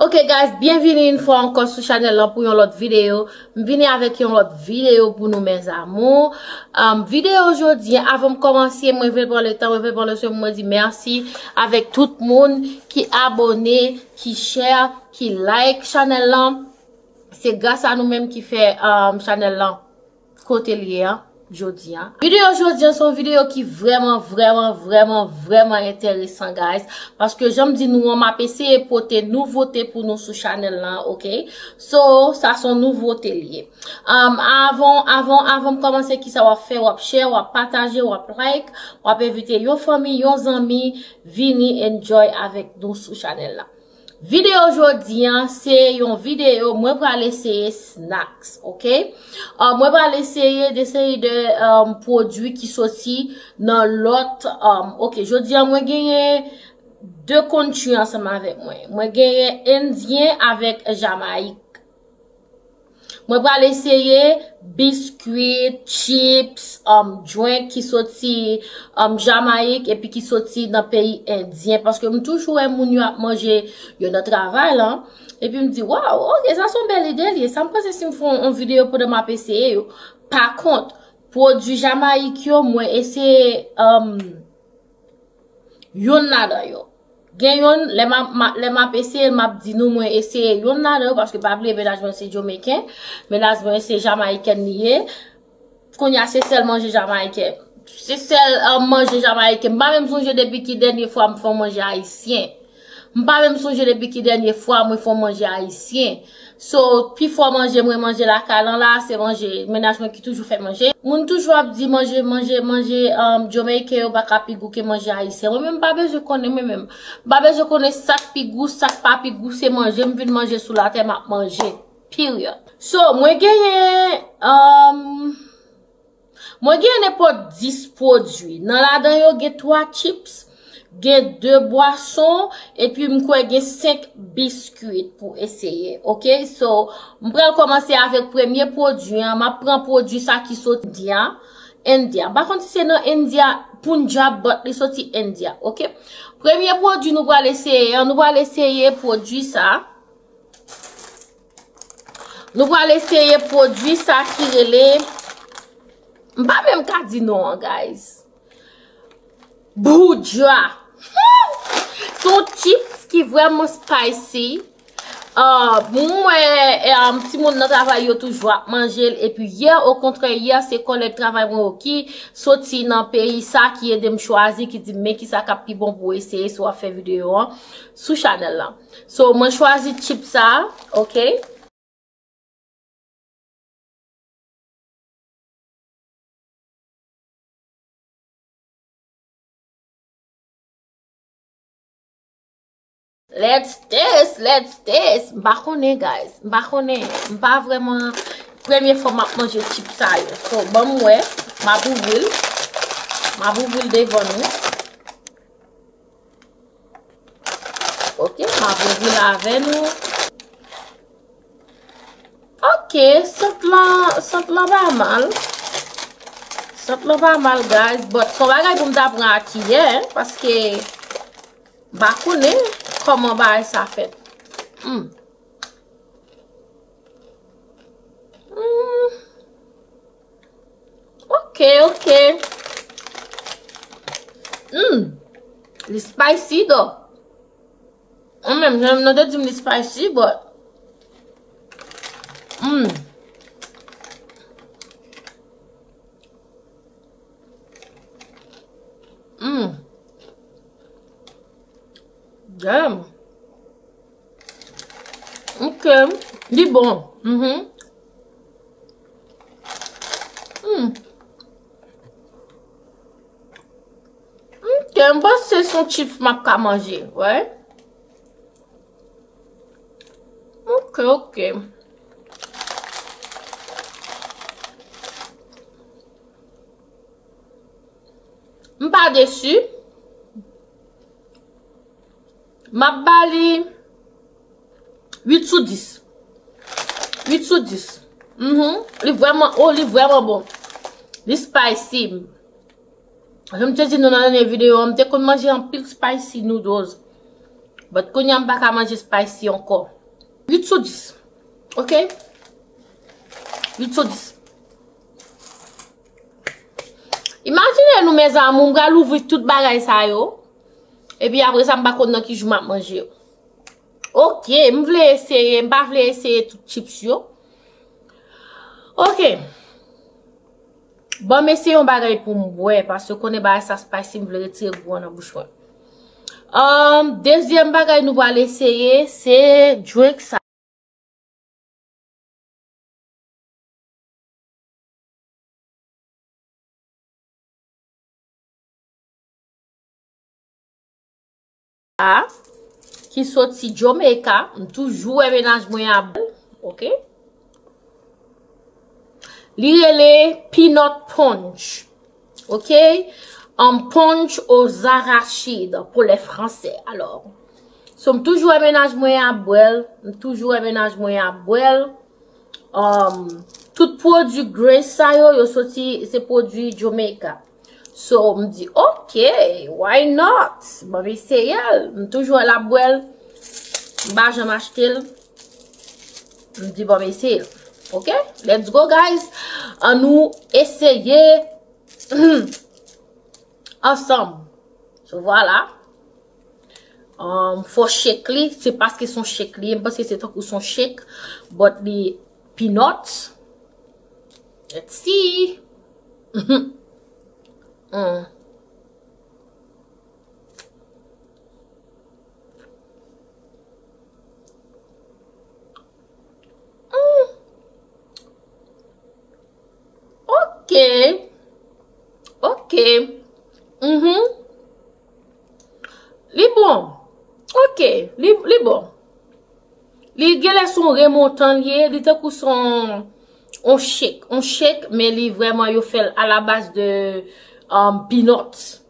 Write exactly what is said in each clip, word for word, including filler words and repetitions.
Ok guys, byenvini yon fwa ankò sou chanèl lan pou yon lòt videyo. M vini avèk yon lòt videyo pou nou, mes amours. Um, videyo jodi a, avan m kòmanse, mwen vle pran le tan, mwen vle pran le swen pou mwen di mèsi avèk tout moun ki abòne, ki share, ki like chanèl lan. Se gras a nou menm ki fè, um, chanèl lan kote l ye a jodi a. Videyo jodi a se yon videyo ki vrèman, vrèman, vrèman, vrèman enteresan, guys. Paske jan m di nou an, m ap eseye pote nouvote pou nou sou chanèl lan, ok? So, sa se yon nouvote l ye. Um, avan, avan, avan m kòmanse, kisa w ap fè? W ap share, w ap pataje, w ap like, w ap envite yon fanmi, yon zanmi, vini enjoy avèk nou sou chanèl la. Videyo jodi a, se yon videyo mwen pral eseye snacks, ok? Uh, mwen pral eseye de seri de, um, pwodui ki soti nan lòt, um, ok, jodi a mwen genyen de country ansanm avèk mwen. Mwen genyen Endyen avèk Jamayik. Mwen pral eseye biskwit, chips, um, drink ki soti, um, Jamayik epi ki soti nan peyi Endyen. Paske m toujou wè moun yo ap manje yo nan travay lan. Epi m di, waw, ok, sa se yon bèl ide l ye. Sa m panse si m fè yon, yon videyo pandan m ap eseye yo. Pa kont, pwodui Jamayik yo, mwen eseye, um, youn ladan yo. Gen youn, lè m ap, ma- lè m ap eseye l, m ap di nou mwen eseye youn ladan yo, paske pa bliye mennaj mwen se Jamayiken, mennaj mwen se Jamayikèn li ye. Kounye a se sèl manje Jamayiken. Se sèl, uh, manje Jamayiken. M pa menm sonje depi ki dènye fwa m fè yon manje ayisyen. M pa menm sonje depi ki dènye fwa mwen fè yon manje ayisyen. So, pifò manje mwen manje lakay lan la, se manje mennaj mwen ki toujou fè manje. Moun toujou ap di manje, manje, manje, um, Jamayiken yo pa ka pi gou ke manje ayisyen. Mwen menm m pa bezwen konnen, mwen menm. M pa bezwen konnen sa k pi gou, sa k pa pi gou, se manje m vin manje sou latè, m ap manje. Period. So, mwen genyen, um, Mwen gen nenpòt dis pwodui. Nan ladan yo gen twa chips, gen de bwason, epi m kwè gen senk biskwit pou eseye. Ok, so, m pral kòmanse avèk premye pwodui an. M ap pran pwodui sa ki soti India. India. M pa konn si se nan India, Punjab, but li soti India. Ok? Premye pwodui nou pral eseye an, nou pral eseye pwodui sa. Nou pral eseye pwodui sa ki rele, m pa menm ka di non an, guys. Bhujia. Se yon chips ki vrèman spicy. Uh, mwen, um, timoun nan travay yo toujou ap manje l. Epi yè, okontrè, yè se kòlèg travay mwen yo ki soti nan peyi sa ki ede m chwazi, ki di m men kisa k ap pi bon pou eseye si w ap fè videyo an sou chanèl lan. So, mwen chwazi chip sa, ok? Let's taste, let's taste. M pa konnen, guys. M pa konnen. M pa vrèman, premye fwa m ap manje chip sa yo. So, ban m wè. M ap ouvri l. M ap ouvri l devan nou. Ok, m ap ouvri l avè nou. Ok, sant lan, sant lan pa mal. Sant lan pa mal, guys. But, se yon bagay pou m ta pran ak kiyè, paske m pa konnen kòman bagay sa fèt. Hmm. Hmm. Ok, ok. Hmm. Li spicy, though. Mwen menm, jan nou te di m li spicy, but. Hmm. Hmm. Damn. Ok. Li bon. Mhm. Hmm. Ok, m panse se yon chips m ap ka manje, wè. Ok, ok. M pa desi. M ap ba li uit sou dis. Uit sou dis. Mhm. Li vrèman, oh, li vrèman bon. Li spicy. Jan m te di nou nan dènye videyo an, m te konn manje anpil spicy noodles. But kounye a m pa ka manje spicy ankò. Uit sou dis. Ok? Uit sou dis. Imajine nou, mes amours, m pral ouvri tout bagay sa yo. Epi apre sa, m pa konn nan ki jou m ap manje yo. Ok, m vle eseye, m pa vle eseye tout chips yo. Ok. Ban m eseye yon bagay pou m bwè, paske konnen bagay sa spicy, m vle retire gou an nan bouch mwen. Um, dezyèm bagay nou pral eseye, se drink sa. A, ki soti Jamaica. M toujou wè mennaj mwen ap bwè l, ok? Li rele Peanut Punch, ok? Um, punch aux arachides pour les Français. Alors, so m toujou wè mennaj mwen ap bwè l, m toujou wè mennaj mwen ap bwè l. Um, tout pwodui Grace sa yo, yo soti, se pwodui Jamaica. So, m di, ok, why not? Ban m eseye l. M toujou wè l ap bwè l. M pa janm achte l. M di, ban m eseye l. Ok? Let's go, guys. Ann nou eseye ansanm. So, vwala. Um, fò shake li, se paske se yon shake li ye. M panse se tankou se yon shake, but li peanut. Let's see. Mm. Mm. Ok. Ok. Mhm. Li bon. Ok. Li, li bon. Li genlè se yon remontan li ye. Li tankou se yon, yon shake. Yon shake, men li vrèman yo fè l a la baz de um, peanuts.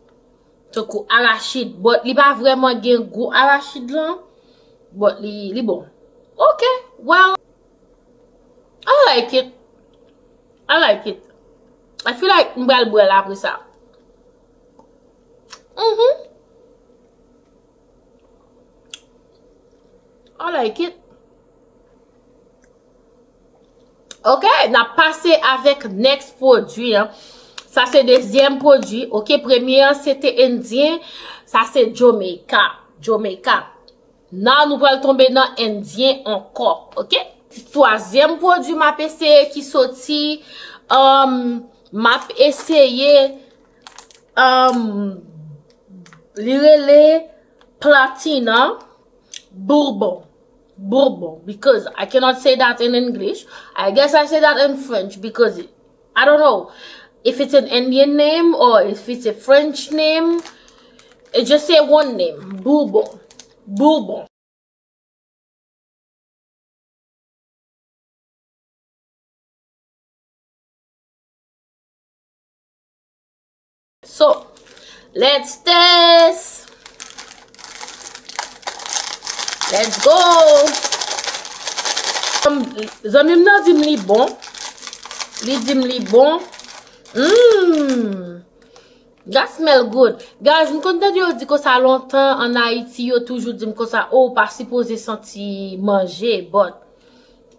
Tankou arachid. But li pa vrèman gen gou arachid lan. But li, li bon. Ok, well, I like it. I like it. I feel like m pral bwè l apre sa. Mhm. I like it. Ok, n ap pase avèk next pwodui an. Sa se dezyèm pwodui. Ok, premye an se te endyen. Sa se Jamaica. Jamaica. Nan nou pral tonbe nan endyen ankò. Ok? Twazyèm pwodui m ap eseye ki soti, um, m ap eseye, um, li rele Platina Bourbon. Bourbon, because I cannot say that in English. I guess I say that in French because I don't know if it's an Indian name or if it's a French name. It just say one name, Bourbon. Bourbon. So, let's test. Let's go. Um, zanmi m nan di m li bon. Li di m li bon. Mm. That smell good. Guys, m konn tande yo di konsa lontan an Ayiti, yo toujou di m konsa, oh, ou pa sipoze santi manje, but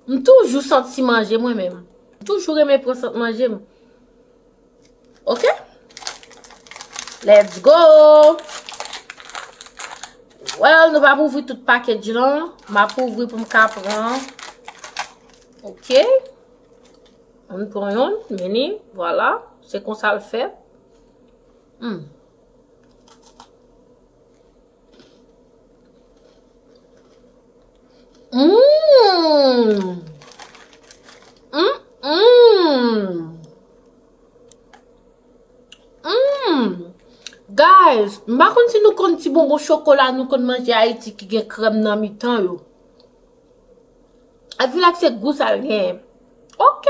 m toujou santi manje mwen menm. M toujou renmen pran sant manje m. Ok? Let's go! Well, nou p ap ouvri tout package lan. M ap ouvri pou m ka pran. Ok? Ann pran yonn, meni, vwala. Se konsa l fèt. Hmm. Mm. Mm, mm. Mm. Guys, m pa konn si nou konn ti bonbon chokola nou konn manje Ayiti ki gen krèm nan mitan yo. I feel like se gou sa l genyen. Ok.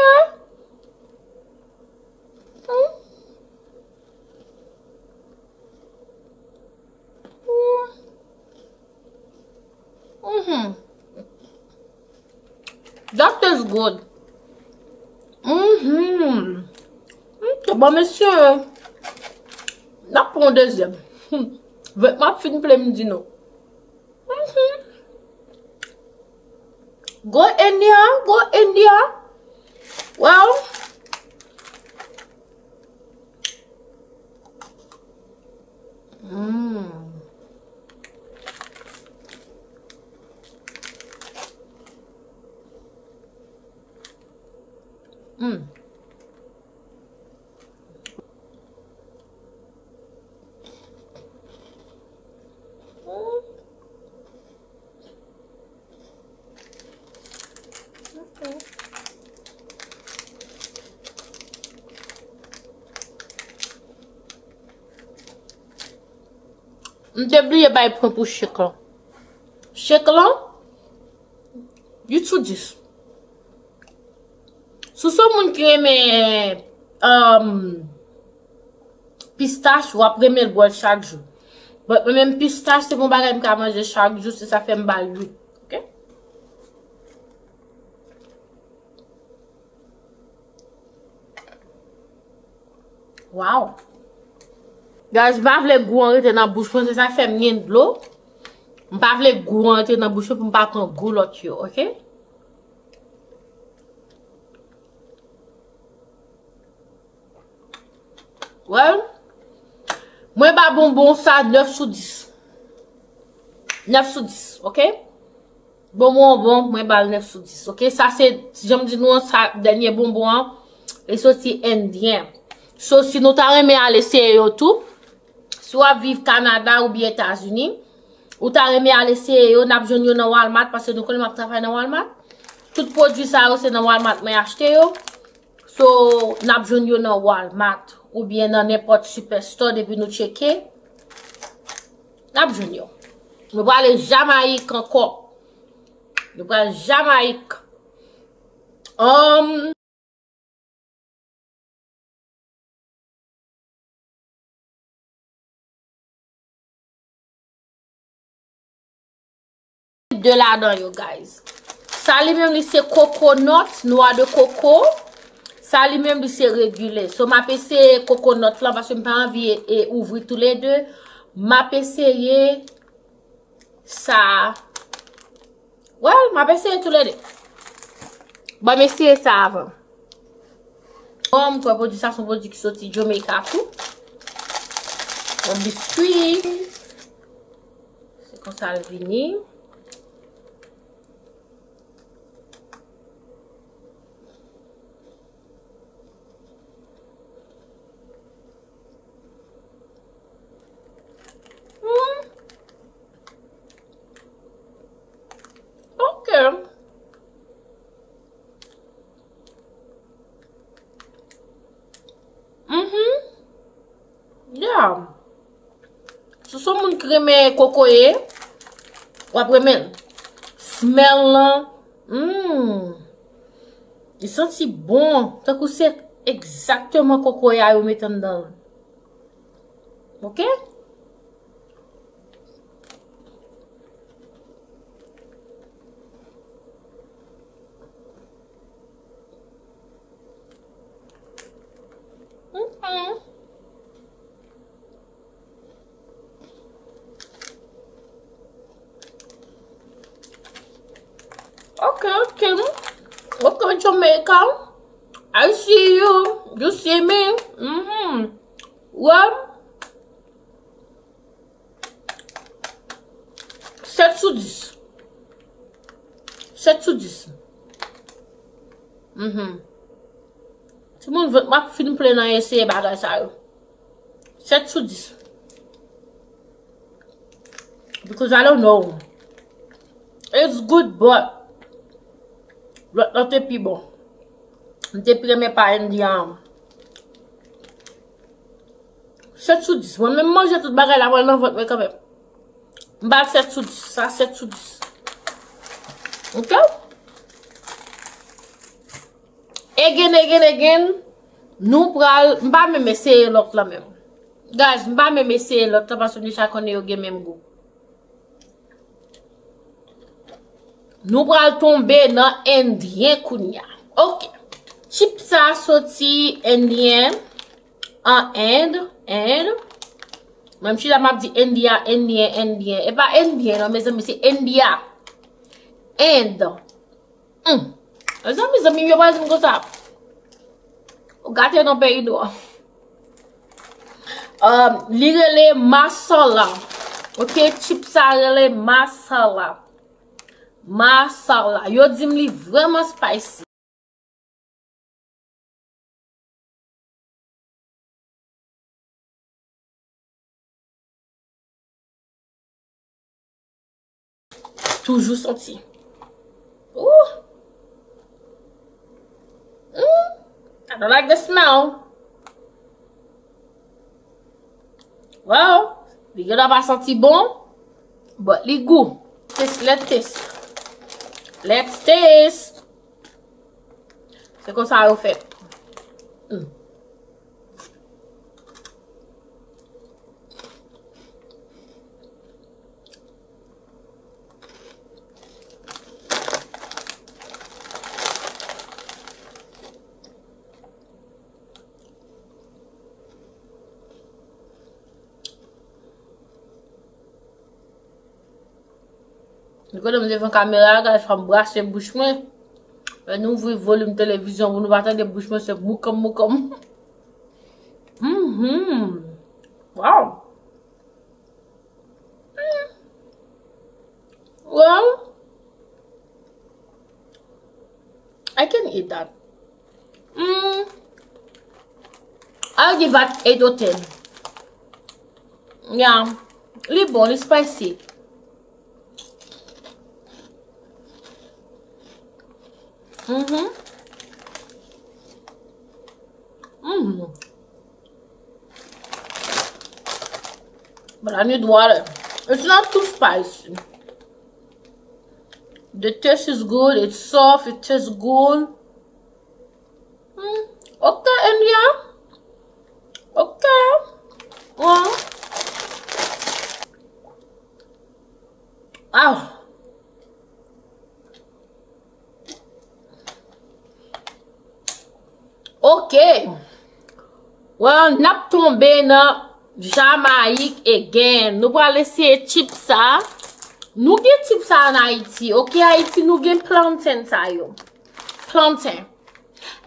Mm. Mm. Mhm. That tastes good. Mhm. Ok, bon, mesye, n ap pran yon dezyèm. Hmm. Vant m ap fin ple m di nou. Mhm. Go India, go India. Well, mm. Mm. M te bliye bay pwen pou chek lan. Chek lan, uit sou dis. Si w se yon moun ki renmen, um, pistach, w ap renmen l bwè l chak jou. But mwen menm pistach, se pa yon bagay m ka manje chak jou, se sa fè m ba l uit. Ok? Wow. Guys, m pa vle gou an rete nan bouch mwen, se sa fè m gen dlo. M pa vle gou an rete nan bouch mwen pou m pa pran gou lòt yo, ok? Well, mwen ba bonbon sa nèf sou dis. Nèf sou dis, ok? Bonbon an bon, mwen ba l nèf sou dis, ok? Sa se, jan m di nou an, sa dènye bonbon an, li soti endyen. So, si nou ta renmen al eseye yo tou, si w ap viv Kanada oubyen Etazini, ou ta renmen al eseye yo, n ap jwenn yo nan Walmart, paske nou konnen m ap travay nan Walmart. Tout pwodui sa yo, se nan Walmart mwen achte yo. So, n ap jwenn yo nan Walmart oubyen nan nenpòt superstore depi nou tcheke. N ap jwenn yo. Nou prale Jamayik ankò. Nou pral Jamayik. Um, de ladan yo, guys. Sa li menm li se coconut, noix de coco. Sa li menm li se regular. So, m ap eseye coconut lan paske m pa anvi e, e ouvri tou le de. M ap eseye sa. Well, m ap eseye tou le de. Bon, m eseye sa avan. Bon, m kwè pwodui sa se yon pwodui ki soti Jamaica tou. Yon biskwi. Se konsa l vini. Hmm. Ok. Mhm. Yeah. Si w se yon moun ki renmen kokoye, w ap renmen l. Smell lan, mm, li santi bon. Tankou se egzakteman kokoye a yo met anndan l. Ok? Mhm. Ok, ok. Ok, Jamaica. I see you. You see me. Mhm. Well, sèt sou dis. Sèt sou dis. Mhm. Timoun, vant m ap fin plen nan eseye bagay sa yo. Sèt sou dis. Because I don't know. It's good, but lòt lan te pi bon. M te pi renmen pa Indian an. Sèt sou dis. Mwen menm manje tout bagay la, mwen nan vant mwen kanmenm. M ba l sèt sou dis. Sa sèt sou dis. Ok? Again, again, again. Nou pral, m pa menm eseye lòt lan menm. Guys, m pa menm eseye lòt lan paske m deja konnen yo gen menm gou. Nou pral tonbe nan endyen kounye a. Ok. Chip sa soti endyen, an End, End. Menm chita m ap di India, endyen, endyen. E pa endyen non, mezanmi, se India. End. Hmm. Mezanmi, zanmi m yo pral di m konsa. Ou gate nan peyi nou an. Um, li rele masala. Ok, chip sa rele masala. Masala. Yo di m li vrèman spicy. Toujou santi. Ooh. Mm. I don't like the smell. Well, li gen dwa pa santi bon, but li gou. Taste, let's taste. Let's taste. Se konsa yo fèt. Mm. Li kote m devan kamera a, guys, fò m brase bouch mwen. Lè nou ouvri volim televizyon pou nou pa tande bouch mwen se moukanm moukanm. Mhm. Wow. Mm. Well, I can eat that. Mm. I'll give that eight or ten. Yeah. Li bon, li spicy. Mhm. Mhm. But I need water. It's not too spicy. The taste is good. It's soft. It tastes good. Hmm. Okay, India. Okay. Well. Ah. Ok. Well, n ap tonbe nan Jamayik again. Nou pral eseye chip sa. Nou gen chip sa an Ayiti. Ok, Ayiti, nou gen plantain sa yo. Plantain.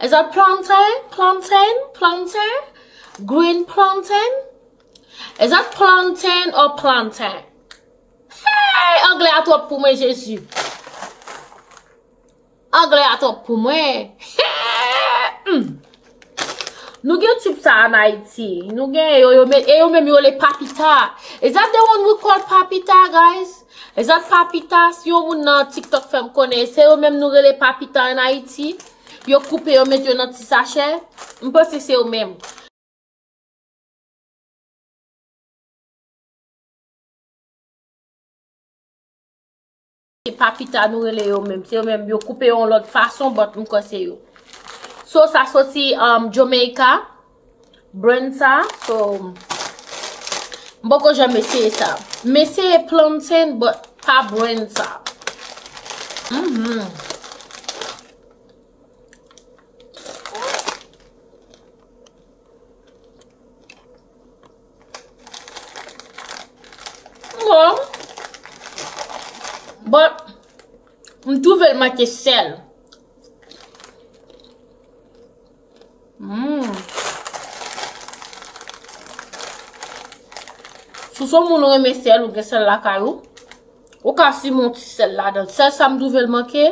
Is that plantain? Plantain? Plantain? Green plantain? Is that plantain or plantain? Hey, anglè a twòp pou mwen, Jezi. Anglè a twòp pou mwen. Hmm. Nou gen tip sa an Ayiti. Nou gen yo, yo, e yo menm yo le papita. Is that the one we call papita, guys? Is that papita? Si yon moun nan TikTok fè m konnen, se yo menm nou rele papita an Ayiti. Yo koupe, yo mete yo nan ti sachè. M panse se yo menm. Se papita nou rele yo menm. Se yo menm, yo koupe yon lòt fason, but m kwè se yo. So, sa soti, um, Jamaica, brand sa. So, m poko janm eseye sa. M eseye plantain, but pa brand sa. Mhm. Bon. But, m twouve l manke sèl. Mm. Si w se yon moun ou renmen sèl, ou gen sèl lakay ou, ou ka simen yon ti sèl ladan l. Sèl sa m twouve l manke.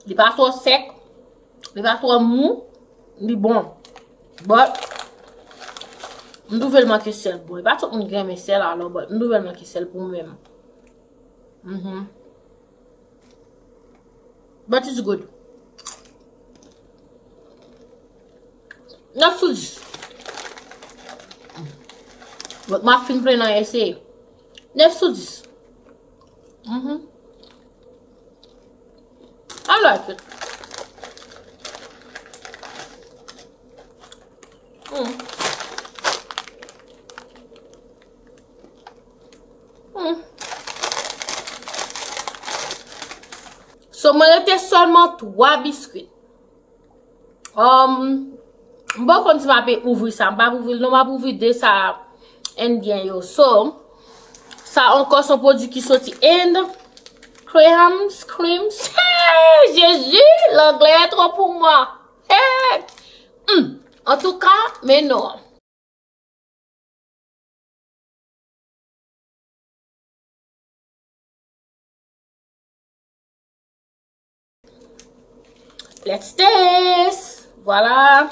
Li pa twò sèk, li pa twò mou, li bon. But, m twouve l manke sèl. Bon, e pa tout moun ki renmen sèl alò, but m twouve l manke sèl pou mwen menm. Mhm. But it's good. Nèf sou dis. But m ap fin plen nan eseye. Nèf sou dis. Mhm. I like it. Mm. Mm. So, mwen rete sèlman twa biskwit. Um, m pa konn si m ape ouvri sa. M pa ouvri l non, m ap ouvri de sa endyen yo. So, Sa ankò se yon pwodui ki soti End. Creams, creams. Hey, Jezi, langlè twò pou mwen. Hey! Hmm. Antouka, men non. Let's taste. Voilà.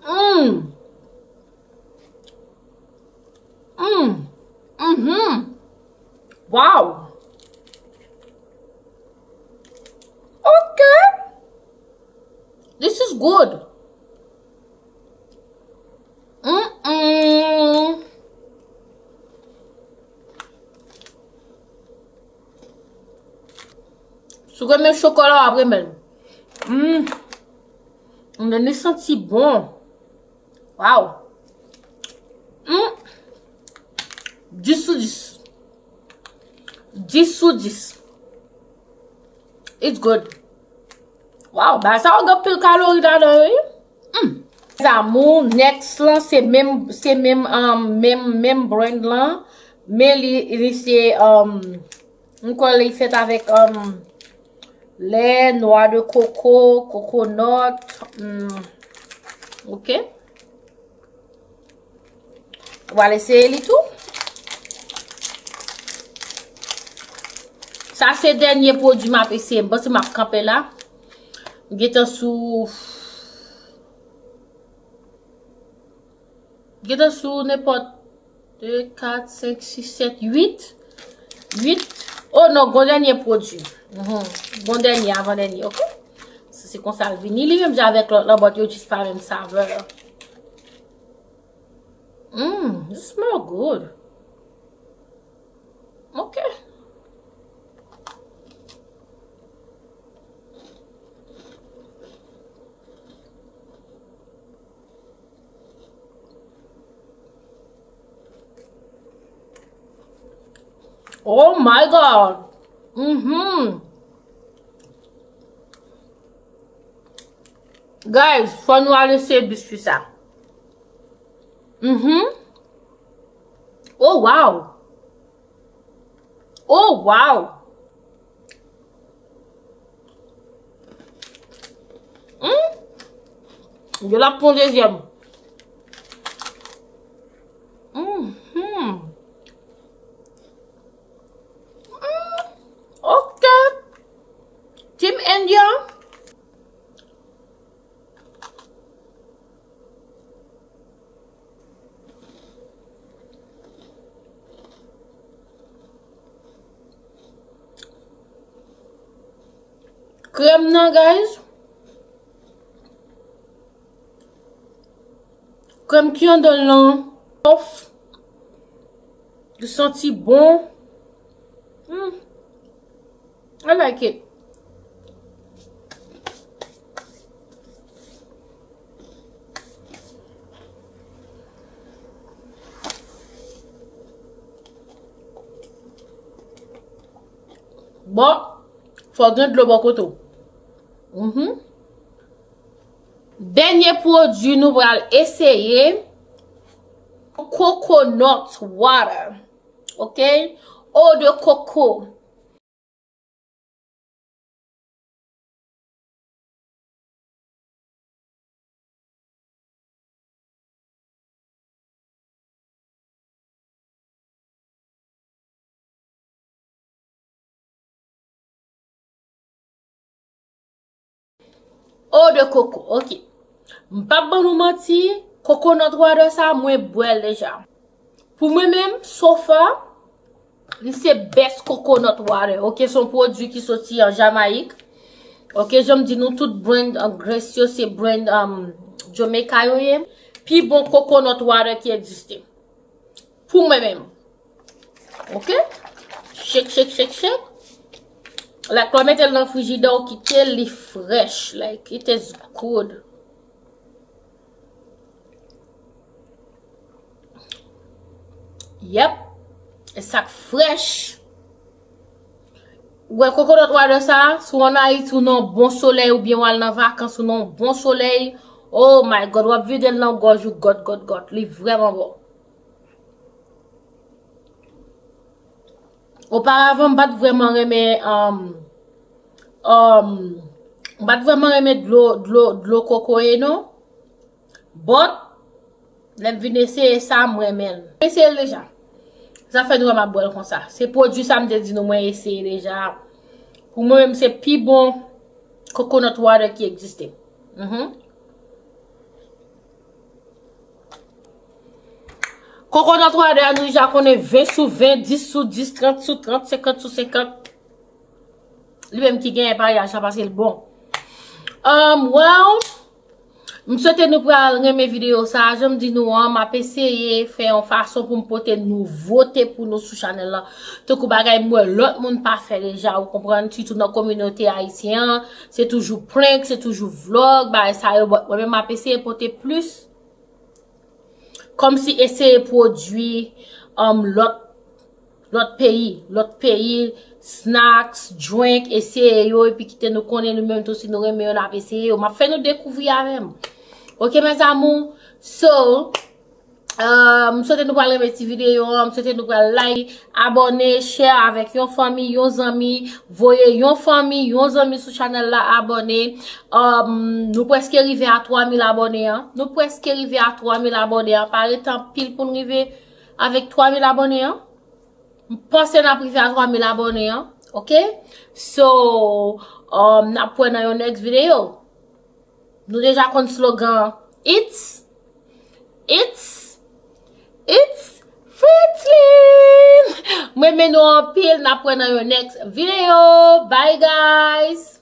Mm. Mm. Mm-hmm. Wow. Okay. This is good. Mm-mm. Si w renmen chokola, w ap renmen l. Mm. Li santi bon. Wow. Mm. Dis sou dis. Dis sou dis. It's good. Wow, bagay sa yo gen pil kalori ladan yo, wi. Mm. Zamou, next lan, se menm, se menm, um, menm, menm brand lan. Men li, li se, um, m kwè li fèt avèk, um, lè, noix de coco, coconut. Mm. Ok. Ou al eseye li tou. Sa se dènye pwodui m ap eseye. M panse m ap kanpe la. M gentan sou, gentan sou nenpòt de, kat, senk, sis, sèt, uit. Uit. Oh non, gon dènye pwodui. Mhm. Gon dènye, avan dènye, ok? Se, se konsa l vini. Li menm jan avèk lòt lan, but yo jis pa menm savè. Mm, this smell good. Ok. Oh my God. Mm-hmm. Guys, fò nou al eseye biswi sa. Mm-hmm. Oh, wow. Oh, wow. Hmm? Yo la pran dezyèm. Mhm. Hmm. Ok. Team India. Krèm nan, guys. Krèm ki anndan l lan. Sof. Li santi bon. Hmm. I like it. Bon, fò gen dlo bò kote w. Mhm. Dènye pwodui nou pral eseye, coconut water. Ok? Eau de coco. Eau de coco, ok. M p ap ban nou manti, coconut water sa, mwen bwè l deja. Pou mwen menm, so far, li se best coconut water. Ok, se yon pwodui ki soti an Jamayik. Ok, jan m di nou, tout brand, uh, Grace yo, se brand, um, Jamaica yo ye. Pi bon coconut water ki egziste. Pou mwen menm. Ok? Shake, shake, shake, shake. Like, lè w mete l nan frijidè, w kite l, li fresh. Like, it is good. Yep. E sa k fresh. Ou wè coconut water sa, si w ann Ayiti, ou nan yon bon solèy, oubyen w al nan vakans, ou nan yon bon solèy, oh my God, w ap vide l nan gòj ou, gòt, gòt, gòt. Li vrèman bon. Oparavan, m pa t vrèman renmen, um, um, m pa t vrèman renmen dlo, dlo, dlo kokoye, non. But, lè m vin eseye sa, m renmen l. M eseye l deja. Sa fè de an m ap bwè l konsa. Se pwodui sa m te di nou mwen eseye deja. Pou mwen menm, se pi bon coconut water ki egziste. Mhm. Coconut water a, nou deja konnen ven sou ven, dis sou dis, trant sou trant, senkant sou senkant. Li menm ki genyen paryaj la paske l bon. Um, well, m swete nou pral renmen videyo sa. Jan m di nou an, m ap eseye fè yon fason pou m pote nouvote pou nou sou chanèl la. Tankou bagay m wè lòt moun pa fè deja, ou konprann, sitou nan kominote ayisyen an. Se toujou prank, se toujou vlog, bagay sa yo. But mwen menm m ap eseye pote plis. Kòmsi eseye pwodui, um, lòt, lòt peyi, lòt peyi, snacks, drink, eseye yo, epi kite nou konnen nou menm tou si nou renmen yo, n ap eseye yo. M ap fè nou dekouvri avè m. Ok, mes amours? So, um, m swete nou pral renmen ti videyo an, m swete nou pral like, abòne, share avèk yon fanmi, yon zanmi, voye yon fanmi, yon zanmi sou chanèl la, abòne. Um, nou prèske rive a twa mil abòne an. Nou prèske rive a twa mil abòne an. Pa rete anpil pou n rive avèk twa mil abòne an. M panse n ap rive a twa mil abòne an. Ok? So, um, n ap wè nan yon next video. Nou deja konn slogan an. It's, it's, it's Fritzlin! M renmen nou anpil. N ap wè nan yon next video. Bye, guys!